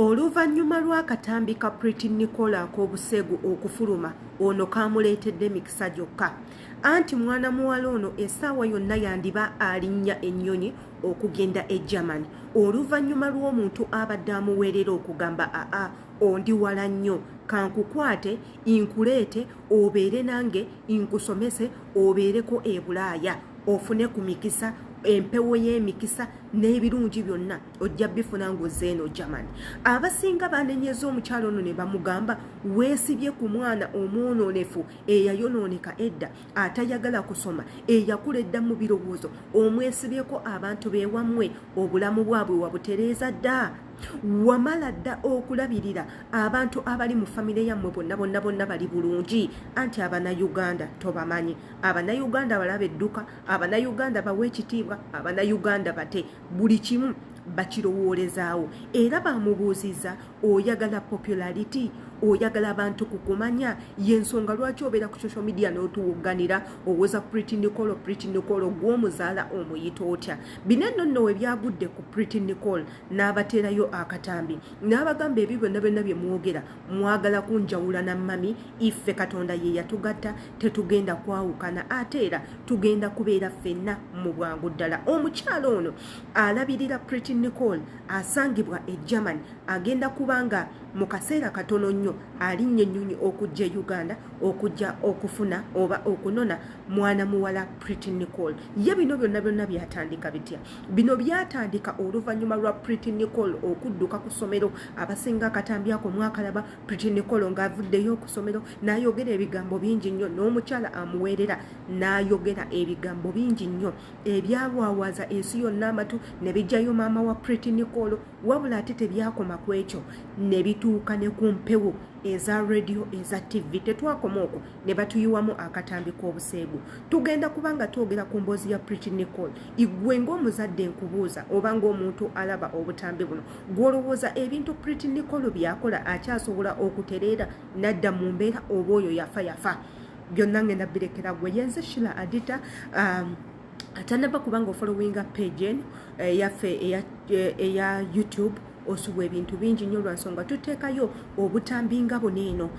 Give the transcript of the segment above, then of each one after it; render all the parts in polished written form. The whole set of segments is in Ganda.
Oluvannyuma lw'akatambi ka Pretty Nicole ak'obuseegu okufuluma, ono kaamuleetedde mikisa gyokka. Anti mwana muwala ono essaawa yonna yandiba alinnya ennyonyi okugenda e German oluvannyuma lw'omuntu abadde amuweerera okugamba aa ondi wala nnyo kankukwate nkuleete obeere nange nkusomese obeereko e Bulaaya ofune ku mikisa empewo y'emikisa n'ebirungi byonna ojja bifuna ng'ozze eno Germany. Abasinga banenyeza omukyalo ono ne bamugamba weesibye ku mwana omwonoonefu eyayonooneka edda, atayagala kusoma, eyakula edda mu birowoozo, omwesibyeko abantu bewammwe obulamu bwabwe wabutereeza dda, wamala dda okulabirira abantu abali mu famire yammwe bonna bonna bonna bali bulungi. Anti Abannayuganda tobamanyi, Abannayuganda balaba edduka, Abannayuganda bawa ekitiibwa, Abannayuganda bate buli kimu bakirowoolezaawo. Era bamubuuzizza, oyagala popularity, oyagala abantu kukumanya, yensonga lwaki obeera ku social media n'otuwugganira owoza Pretty Nicole, Pretty Nicole gw'omuzaala omuyita otya? Bino enno nno we byagudde ku Pretty Nicole n'abateerayo akatambi n'abagamba ebyo byonna byonna bye mwogera mwagala kunjawula na mami, iffe Katonda ye yatugatta, tetugenda kwawukana, ate era tugenda kubeera ffenna mu bwangu ddala. Omukyala ono alabirira Pretty Nicole asangibwa e Germany, agenda kubanga mu kaseera katono nnyo alinnya ennyonyi okujja e Uganda okujja okufuna oba okunona mwana muwala Pretty Nicole. Ye bino byonna byonna byatandika bitya? Bino byatandika oluvannyuma lwa Pretty Nicole okudduka ku ssomero. Abasinga akatambi ako mwakalaba, Pretty Nicole ng'avuddeyo ku ssomero n'ayogera ebigambo bingi nnyo, n'omukyala amuweerera n'ayogera ebigambo bingi nnyo ebyalwawaza ensi yonna amatu, ne bijjayo maama wa Pretty Nicole. Wabula ate tebyakoma ku ekyo, ne bituuka ne ku mpewo eza radio, eza TV. Tetwakoma okwo, ne batuyiwamu akatambi k'obuseegu. Tugenda kubanga twogera ku mboozi ya Pretty Nicole. Igwe ng'omuzadde nkubuuza, oba ng'omuntu alaba obutambi buno, gw'olowooza ebintu Pretty Nicole byakola akyasobola okutereera nadda mu mbeera, oba oyo yafa yafa? Byonna ngenda birekera gwe. Yenze Shila Adita. Atanaba kubanga ofollowinga page eno eyaffe eya YouTube, osubwa ebintu bingi nnyo lwa nsonga tuteekayo obutambi nga buno eno,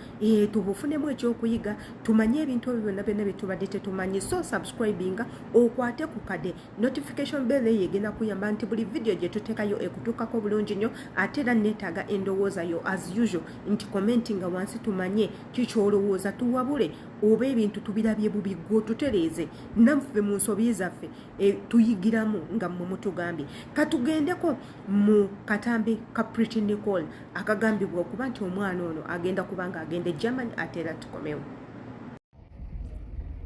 tubufunemu ekyokuyiga, tumanye ebintu ebyo byonna byonna bye tubadde tetumanyi. So subscribinga, okwate ku kade notification bell, eyo egenda kuyamba nti buli video gye tuteekayo ekutuukako bulungi nnyo. Ate era neetaaga endowooza yo as usual, nti commentinga wansi tumanye kikyolowooza, tuwabule oba ebintu tubirabye bubi, gwe otutereeze naffe mu nsobi zaffe tuyigiramu nga mmwe mutugambye. Katugendeko mu katambi ka Pretty Nicole akagambibwa okuba nti omwana ono agenda kuba nga agenda e Germany, ate era tukomewo.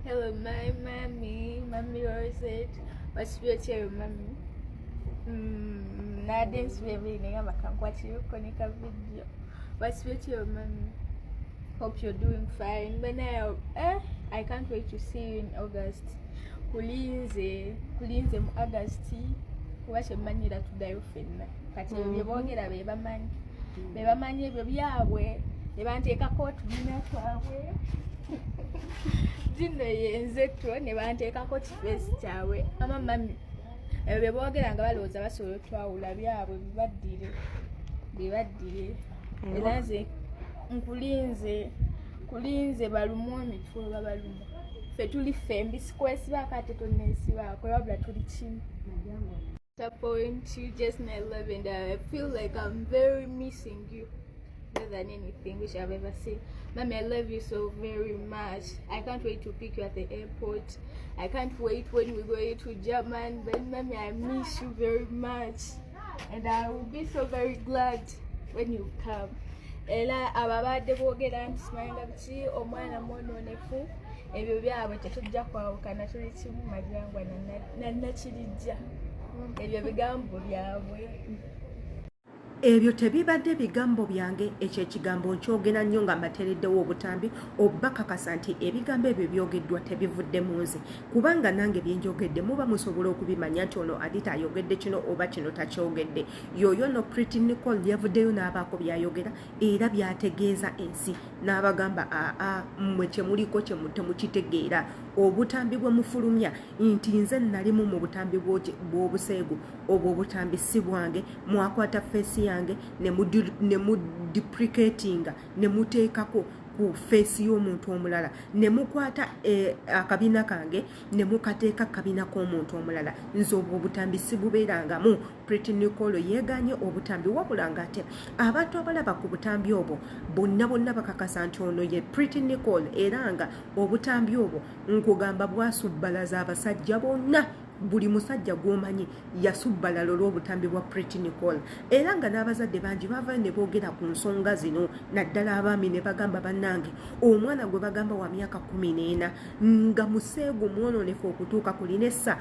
Hello, my mommy, Mommy Rosette. What's your chair, mommy? Nadde nsiba ebiri naye nga kankwatireko ne ka video. What's your chair, mommy? Hope you're doing fine. But now, I can't wait to see you in August. Kulinze, kulinze mu August. Kuba kyemmanyira tuddayo ffenna. Kati ebyo bye boogera be bamanyi. Be bamanyi ebyo byabwe. Ne banteekako otubiina twabwe. Gino yenze two ne banteekako kiface kyabwe. Ama mami, ebyo bye boogera nga balowooza basobola otwawula byabwe, bibaddire. Bibaddire. Era nze nkulinze, kulinze balumu emitwe oba balumu. Ffe tuli ffembi, sikwesibaako ate tonneesibaako, wabula tuli kimu. Disappoint you, just my love, and I feel like I'm very missing you more than anything which I've ever seen. Mommy, I love you so very much. I can't wait to pick you at the airport. I can't wait when we go to German. But mommy, I miss you very much. And I will be so very glad when you come. Era ababadde boogera nti simanyanga biki, omwana mwonoonefu, ebyo byabwe, tetujja kwawukana, tuli kimu majangwa nannakirijja, ebyo bigambo byabwe. Ebyo tebibadde bigambo byange. Ekyo ekigambo nkyogera nnyo nga mbateereddewo obutambi obakakasa nti ebigambo ebyo byogeddwa tebivudde mu nze, kubanga nange byenjogedde muba musobola okubimanya nti ono Adita ayogedde kino oba kino takyogedde. Yoyo no Pretty Nicole yavuddeyo n'abaako byayogera era byategeeza ensi n'abagamba aa mmwe kyemuliko temukitegeera, obutambi bwe mufulumya nti nze nalimu mu butambi bw'obuseegu, obwo obutambi si bwange, mwakwata face. feesi yange ne mudeprecatinga ne muteekako ku feesi y'omuntu omulala, ne mukwata akabina kange ne mukateeka kabina k'omuntu omulala. Nze obwo obutambi sibubeerangamu. Pretty Nicole yeeganye obutambi, wabula ng'ate abantu abalaba ku butambi obwo bonna bonna bakakasa nti ono ye Pretty Nicole, era nga obutambi obwo nkugamba bwasubbalaza abasajja bonna. Buli musajja gw'omanyi yasubbalala olw'obutambi bwa Pretty Nicole, era nga n'abazadde bangi baavayo ne boogera ku nsonga zino, naddala abaami ne bagamba, bannange, omwana gwe bagamba wa myaka 14 nga museegu mwononefu okutuuka ku linessa,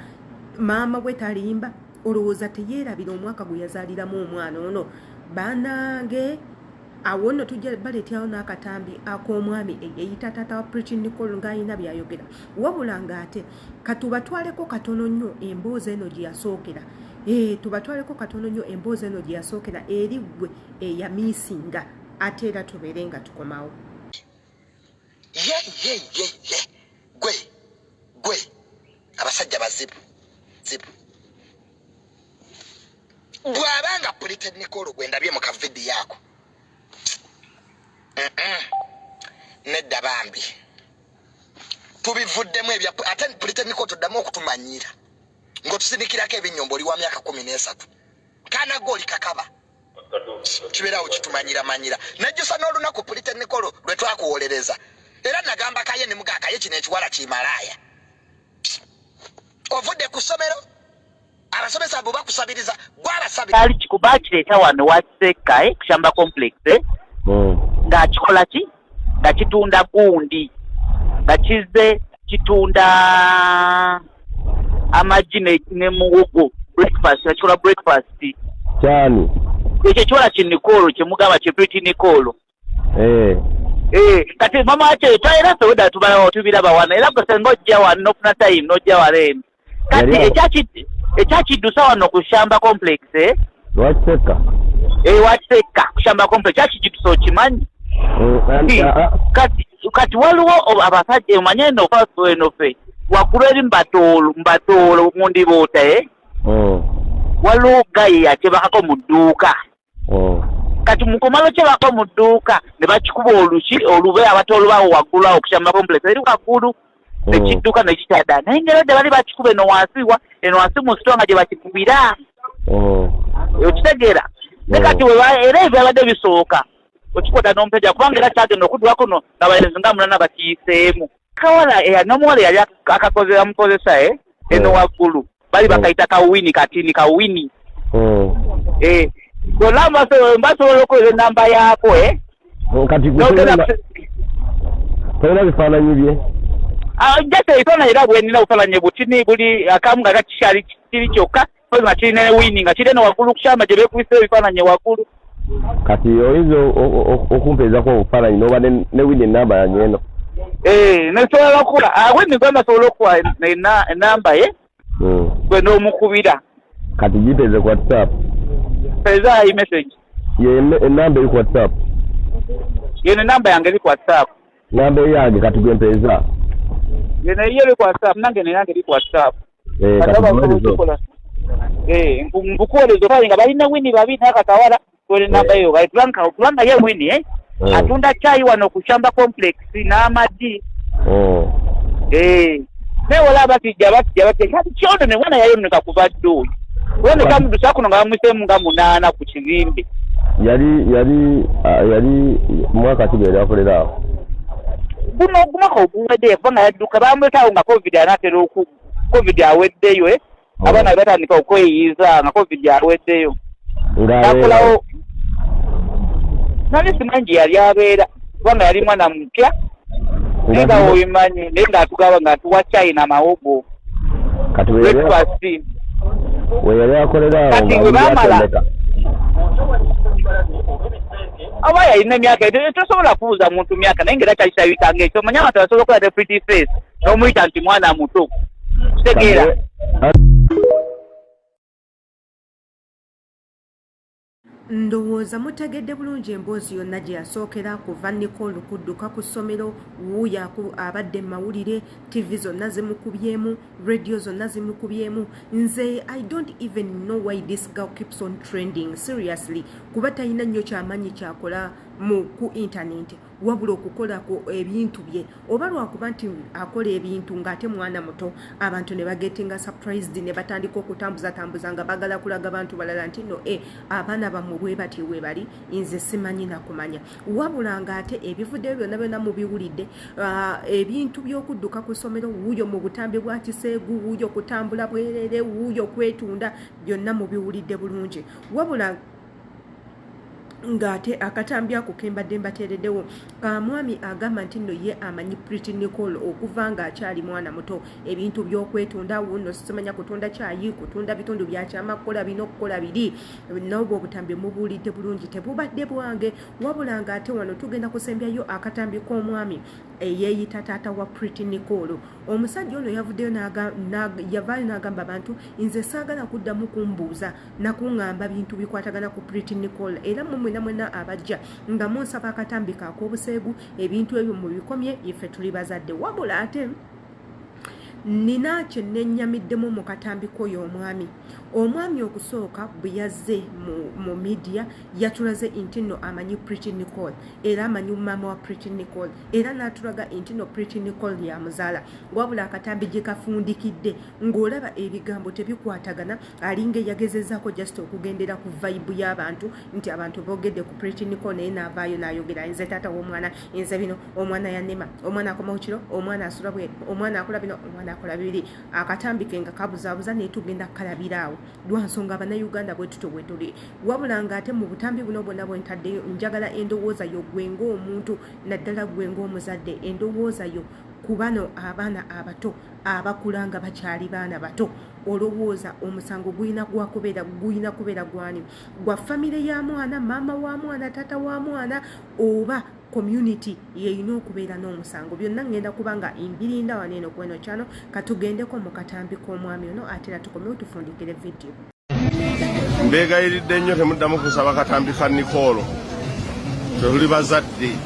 maama bwe talimba, olowooza teyeerabira omwaka gwe yazaaliramu omwana ono? Bannange, awo nno tujja baleeterawo n'akatambi ak'omwami eyeyita taata wa Pretty Nicole ng'alina byayogera, wabula ng'ate katubatwaleko katono nnyo emboozi eno gye yasookera. Tubatwaleko katono nnyo emboozi eno gye yasookera eri ggwe eyamiisinga, ate era tubeere nga tukomawo. Ye ye ye ye, gwe gwe, abasajja bazibu zibu. Bw'abanga Pretty Nicole gwe ndabye mu kavidiyo ako, nedda bambi, tubivuddemu ebya. Ate Pretty Nicole, tuddamu okutumanyira ng'otusindikirako ebinnyombo. Oli wa myaka 13, kaana gwe, oli kakaba, kibeerawo kitumanyira manyira. Nejjusa n'olunaku, Pretty Nicole, lwe twakuwolereza, era nagamba kaye ne mugaa kaye, kino ekiwala kimalaaya. Ovudde ku ssomero, abasomesa bwe bakusabiriza, gwabasabiriza. Kyali kikuba kireeta wano wakisekka, kushamba complex, ng'akikola ki, nga kitunda gundi, nga kizze kitunda amagi ne muwogo, breakfast, nga kikola breakfast. Kyani? Ekyo ekiwala ki Nicole kyemugamba ki Pretty Nicole. Kati mama wakyo era ffe wedda tubalawo, tubiraba wano, era gwe senga ojja wano n'ofuna time n'ojja wano eno. Kati ekyakiddusa wano ku Shamba complex, Lwakisekka? Wakisekka ku Shamba complex, kyakigiddusa okimanyi? Kati waliwo abasajja, omanye eno eno ffe waggulu eri mubatoolo, mubatoolo mu Ndiboota, waliwo guy yakyebakako mu dduuka. Kati mukumala okyebako mu dduuka ne bakikuba oluki olube abatoolo bawo waggulu awo ku Shamba complex eri waggulu, nekidduka nekikyadda, naye ngera bali bakikuba eno wansi eno wansi mu sitowa nga gye bakikubira. Okitegeera? Ne kati era ebyo byabadde bisooka okikwata n'omusajja, kubanga era kyagenda okuddwako no ng'abalenzi nga munana bakiyiseemu. Kawala n'omuwala yali akakoze amukozesa eno waggulu bali bakayita kawini katini kawini. Bonna mbasobola okuweza enamba yaako. Kati tolina bifaananyi bye? Just ebifaananyi era bwenina obufaananyi butini buli akamu nga kakikyali kiri kyokka, nga kirina wini, nga kiri eno waggulu kukyama gye beekubisa ebifaananyi waggulu. Kati oyinza okumpeezako obufaananyi noba ne wini enamba yange eno? Nesobola okuwa wini, gwe nasobola okuwa enamba ye, gwe n'omukubira. Kati gimpeeze ku WhatsApp. Peeza message. Ye enamba eri ku WhatsApp? Yeno enamba yange eri ku WhatsApp. Namba eyange kati gwe mpeeza. Yeno eyo eri ku WhatsApp, nange neyange eri ku WhatsApp. Nkukuweereza ofaananyi nga balina wini babiri n'akakawala kwera enamba eyo, kubanga ye wini atunda caayi wano ku Shamba complex n'amagi. Naye wala batijja batijja batijja, kati kyono ne mwana yayoneka kuva dda oyo, kuba ne kamudusa kuno nga bamuseemu nga munaana ku kizimbe. Yali mwaka ki gwe yali akolera awo? Guno ogumwaka oguweddeyo, kubanga yadduka bamulekaawo nga COVID anaatera oku COVID aweddeyo, abaana be batandika okweyiiza nga COVID aweddeyo. Nakolawo nali simanyi gye yali abeera, kubanga yali mwana mupya, naye nga obimanyi, naye ng'atugaba ng'atuwa caayi n'amawogo. Kati breakfast. We yali akolera awo? Kati bwe baamala oba yalina emyaka, tosobola kubuuza muntu myaka, naye ngaera kyali kirabika ngaekyo. Omanyi abantu basobola okukola ne pretty face n'omuyita nti mwana muto, kitegeera? Ndowooza mutegedde bulungi emboozi yonna gye yasookera kuva Nicole kudduka ku ssomero. Wuuyo abadde mu mawulire, TV zonna zimukubyemu, radio zonna zimukubyemu. Nze I don't even know why this girl keeps on trending, seriously, kuba talina nnyo kyamanyi kyakola mu ku internet wabula okukolako ebintu bye, oba lwakuba nti akola ebintu ng'ate mwana muto, abantu ne bagetinga surprised ne batandika okutambuzatambuza nga bagala kulaga bantu balala nti no, e abaana bammwe bwe bati we bali. Nze simanyi nakumanya, wabula ng'ate ebivuddeyo byonna byonna mubiwulidde. Ebintu by'okudduka ku ssomero, wuuyo mu butambi bwa kiseegu, wuuyo kutambula bwerere, wuuyo kwetunda, byonna mubiwulidde bulungi. Wabula ng'ate akatambi ako ke mbadde mbateereddewo kamwami agamba nti nno ye amanyi Pretty Nicole okuva ng'akyali mwana muto. Ebintu by'okwetunda wuno, simanya kutunda kyayi, kutunda bitundu byakyama, kukola bino, kukola biri, nobwo obutambi mubuulidde bulungi, tebubadde bwange. Wabula ng'ate wano tugenda kusembyayo akatambi k'omwami eyeeyita taata wa Pretty Nicole. Omusajja ono yavuddeyo, yavaayo n'agamba abantu, "Nze saagala kuddamu kumbuuza nakuŋŋamba bintu bikwatagana ku Pretty Nicole, era mmwe mwena mwena abajja nga munsaba akatambi kaak'obuseegu, ebintu ebyo mubikomye, ife tuli bazadde." Wabula ate nina kye nennyamiddemu mu katambi k'oyo omwami. Omwami okusooka bwe yazze mu media, yatulaze nti nno amanyi Pretty Nicole, era amanyi maama wa Pretty Nicole, era n'atulaga nti nno Pretty Nicole yamuzaala. Wabula akatambi gye kafundikidde ng'olaba ebigambo tebikwatagana, alinga eyagezezaako just okugendera ku vibe y'abantu nti abantu boogedde ku Pretty Nicole, naye n'avaayo n'ayogera, "Nze taata w'omwana, nze bino, omwana yanema, omwana akomawo kiro, omwana asula bwe, omwana akola bino, omwana akola bibiri." Akatambi ke nga kabuzaabuza, naye tugenda kukalabiraawo lwansonga Abannayuganda bwe tutyo bwe tuli. Wabula ng'ate mu butambi buno bwonna bwe ntaddeyo, njagala endowooza yo gwe ng'omuntu, naddala gwe ng'omuzadde, endowooza yo ku bano abaana abato abakula nga bakyali baana bato. Olowooza omusango gulina gwakubeera, gulina kubeera gwani? Gwa famire ya mwana, maama wa mwana, taata wa mwana, oba community yeyina okubeera n'omusango? Byonna ngenda kuba nga mbirinda wano eno kweno kyano. Katugendeko mu katambi k'omwami ono, ate era tukomewo tufundikire vidiyo. Mbeegayiridde nnyo, temuddamu kusaba katambi ka Nicole. Tetuli bazadde,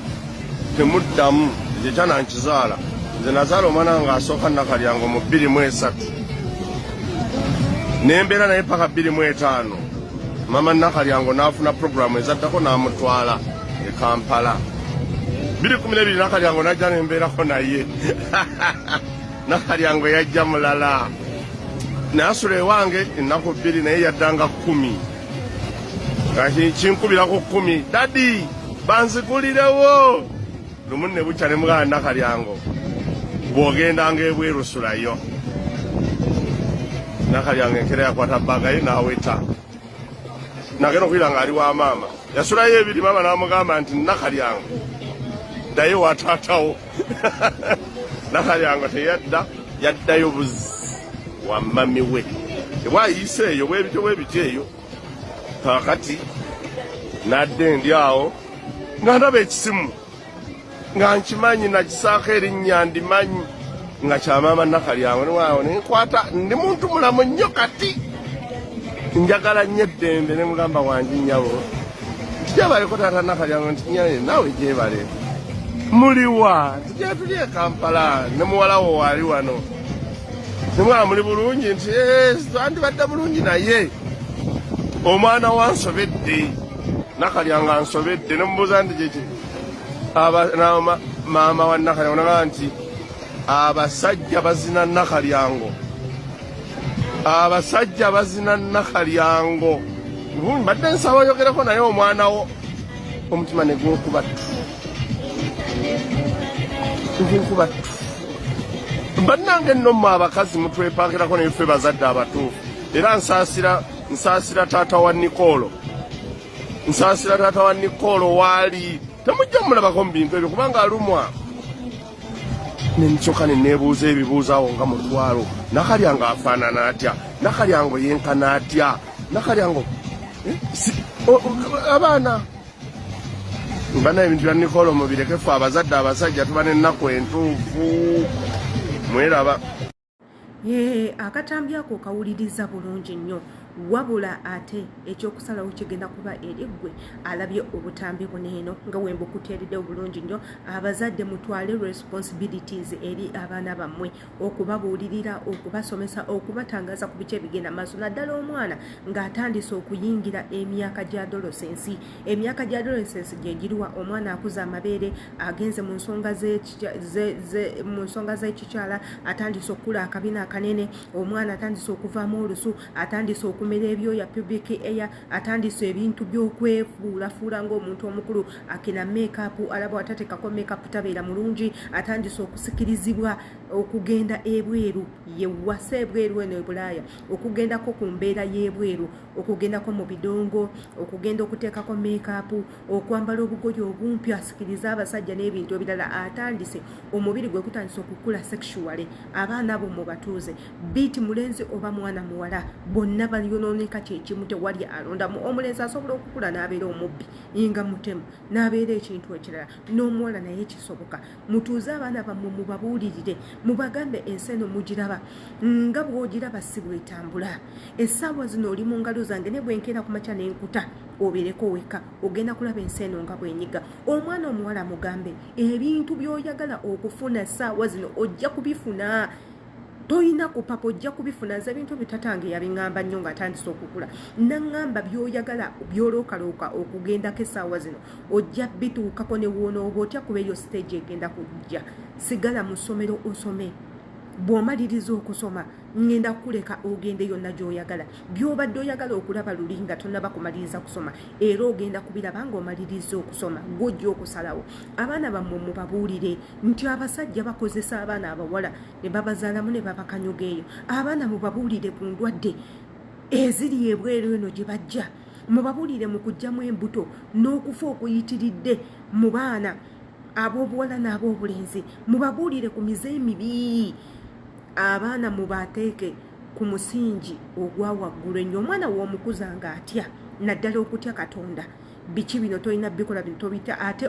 temuddamu. Ekyo kyana nkizaala nze. Nazaala omwana nga asooka Nakalyango mu 2003, nembeera naye paka 2005. Mama Nakalyango n'afuna puroguramu ezaddako n'amutwala e Kampala. 2012 Nakalyango najja nembeerako naye. Nakalyango yajja mulala, nasula ewange ennaku 2, naye yaddanga 10. Kati kinkubirako 10, "Daddy, banzigulirewo." Lumu ne bukya ne muganda, "Nakalyango, bw'ogendanga ebweru sulayo." Nakalyango enkeera yakwata bag ye n'aweta, nagenda okuyira nga ali wa maama. Yasulayo ebiri, maama n'amugamba nti, "Nakalyango, ddayo wa taatawo." Nakalyango teyadda, yaddayo buzi wa mami we. Ebwayiise eyo bwebityo bwebityo eyo. Kaakati nadde ndi awo nga ndaba ekisimu nga nkimanyi, nakisaako erinnya, ndimanyi nga kyamaama Nakalyango. Niwaawo nenkwata, ndi muntu mulamu nnyo, kati njagala nnyo eddembe, ne mugamba, "Wangi nnyabo." Nti, "Gyebaleko taata Nakalyango." Nti, "Nyaye naawe gyebale. Muliwa?" Nti, "Gyetuli e Kampala, ne muwala wo waali wano." Nemwana, "Muli bulungi?" Nti, "Twandibadde bulungi, naye omwana wansobedde, Nakalyango ansobedde." Nemubuuza nti, "Kiki?" Maama wa Nakalyango nagaa nti abasajja bazina Nakalyango, abasajja bazina Nakalyango. Mbadde nsaba oyogereko naye omwana wo. Omutima ne gunkuba tu, gunkuba tu. Bannange nno mmwe abakazi mutwepakirako, naye ffe bazadde abatuufu. Era nsaasira, nsaasira taata wa Nicole, nsaasira taata wa Nicole waali. Temujja mulabako mu bintu ebyo kubanga alumwa. Nensooka neneebuuza ebibuuzo awo nga mutwalo: Nakalyango afaanana atya? Nakalyango yenkana atya? Nakalyango abaana bana, ebintu bya Nicole mubireke. Ffe abazadde abasajja tuba n'ennaku entuufu, mweraba. Ee, akatambi ako kawuliriza bulungi nnyo. Wabula ate ekyokusalawo kigenda kuba eri ggwe alabye obutambi buno eno nga wembukuteeredde obulungi nnyo. Abazadde mutwale responsibilities eri abaana bammwe, okubabuulirira, okubasomesa, okubatangaza ku biki ebigenda maaso, naddala omwana ng'atandise okuyingira emyaka gya adolescence. Emyaka gya adolescence gye giriwa? Omwana akuza amabeere, agenze mu nsonga z'ekikyala, atandise okukula akabina akanene, omwana atandise okuvaamu olusu, atandise okumera ebyoya pubic hair, atandise ebintu by'okwefuulafuula ng'omuntu omukulu, akina makeup, alaba atateekako makeup tabeera mulungi, atandise okusikirizibwa okugenda ebweru, yewase ebweru eno e Bulaaya, okugendako ku mbeera y'ebweru, okugendako mu bidongo, okugenda okuteekako makeup, okwambala obugoye obumpi asikiriza abasajja n'ebintu ebirala. Atandise omubiri gwe gutandise okukula sexually. Abaana abo mubatuuze, biiti mulenzi oba mwana muwala, bonna balyonooneka kyekimu, tewali alondamu. Omulenzi asobola okukula n'abeera omubbi nga mutemu, n'abeera ekintu ekirala, n'omuwala naye kisoboka. Mutuuze abaana bammwe, mubabuulirire, mubagambe ensi eno mugiraba nga bw'ogiraba si bwetambula. Essaawa zino oli mu ngalo zange, ne bwenkeera ku makya n'enkuta obeereko wekka, ogenda kulaba ensi eno nga bwenyiga. Omwana omuwala mugambe ebintu by'oyagala okufuna essaawa zino ojja kubifuna, toyina kupapa, ojja kubifuna. Nze ebintu bitatange yabiŋŋamba nnyo ng'atandise okukula, naŋŋamba by'oyagala by'olookalooka okugendako essaawa zino ojja bituukako, ne woonooba otya kuba eyo stage egenda kujja. Sigala mu ssomero osome, bw'omaliriza okusoma ngenda kukuleka ogende yonna gy'oyagala. By'obadde oyagala okulaba luli nga tonnaba kumaliriza kusoma, era ogenda kubiraba ng'omaliriza okusoma, gw'ojja okusalawo. Abaana bammwe mubabuulire nti abasajja bakozesa abaana abawala ne babazaalamu ne babakanyuga eyo. Abaana mubabuulire ku ndwadde eziri ebweru eno gye bajja, mubabuulire mu kuggyamu embuto n'okufa okuyitiridde mu baana ab'obuwala n'ab'obulenzi, mubabuulire ku mize emibi. Abaana mubateeke ku musingi ogwa waggulu ennyo. Omwana w'omukuza ng'atya, naddala okutya Katonda, biki bino tolina bikola, bino tobitya, ate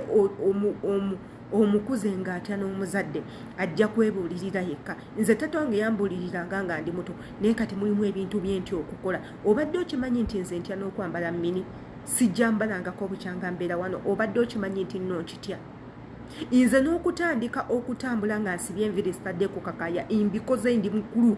omukuze ng'atya n'omuzadde ajja kwebuulirira yekka. Nze taata wange yambuuliriranga nga ndi muto, naye kati mulimu ebintu byentya okukola. Obadde okimanyi nti nze ntya n'okwambala mini? Sijja mbalangako obukyanga mbeera wano. Obadde okimanyi nti nno nkitya? Nze n'okutandika okutambula nga nsibye enviiri zitadde ku kakaya mbikoze ndi mukulu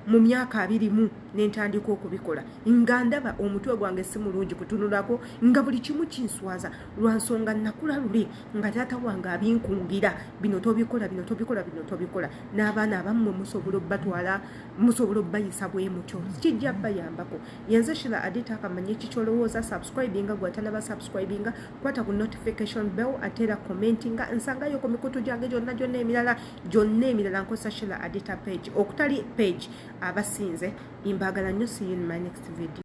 mu myaka 20 ne ntandika okubikola, nga ndaba omutwe gwange si mulungi kutunulako, nga buli kimu kinswaza lwa nsonga nakula luli nga taata wange abinkungira, bino tobikola, bino tobikola, bino tobikola. N'abaana abammwe musobola obbatwala, musobola obbayisa bwe mutyo, kijja bayambako. Yenze Shila Adita, akamanye kikyolowooza. Subscribinga gwatanaba subscribinga, kwata ku notification bell, ate era commentinga. Nsangayo ku mikutu gyange gyonna gyonna emirala, gyonna emirala nkozesa Shila Adita page, okutali page abasinze. Mbagala nnyo. See you in my next video.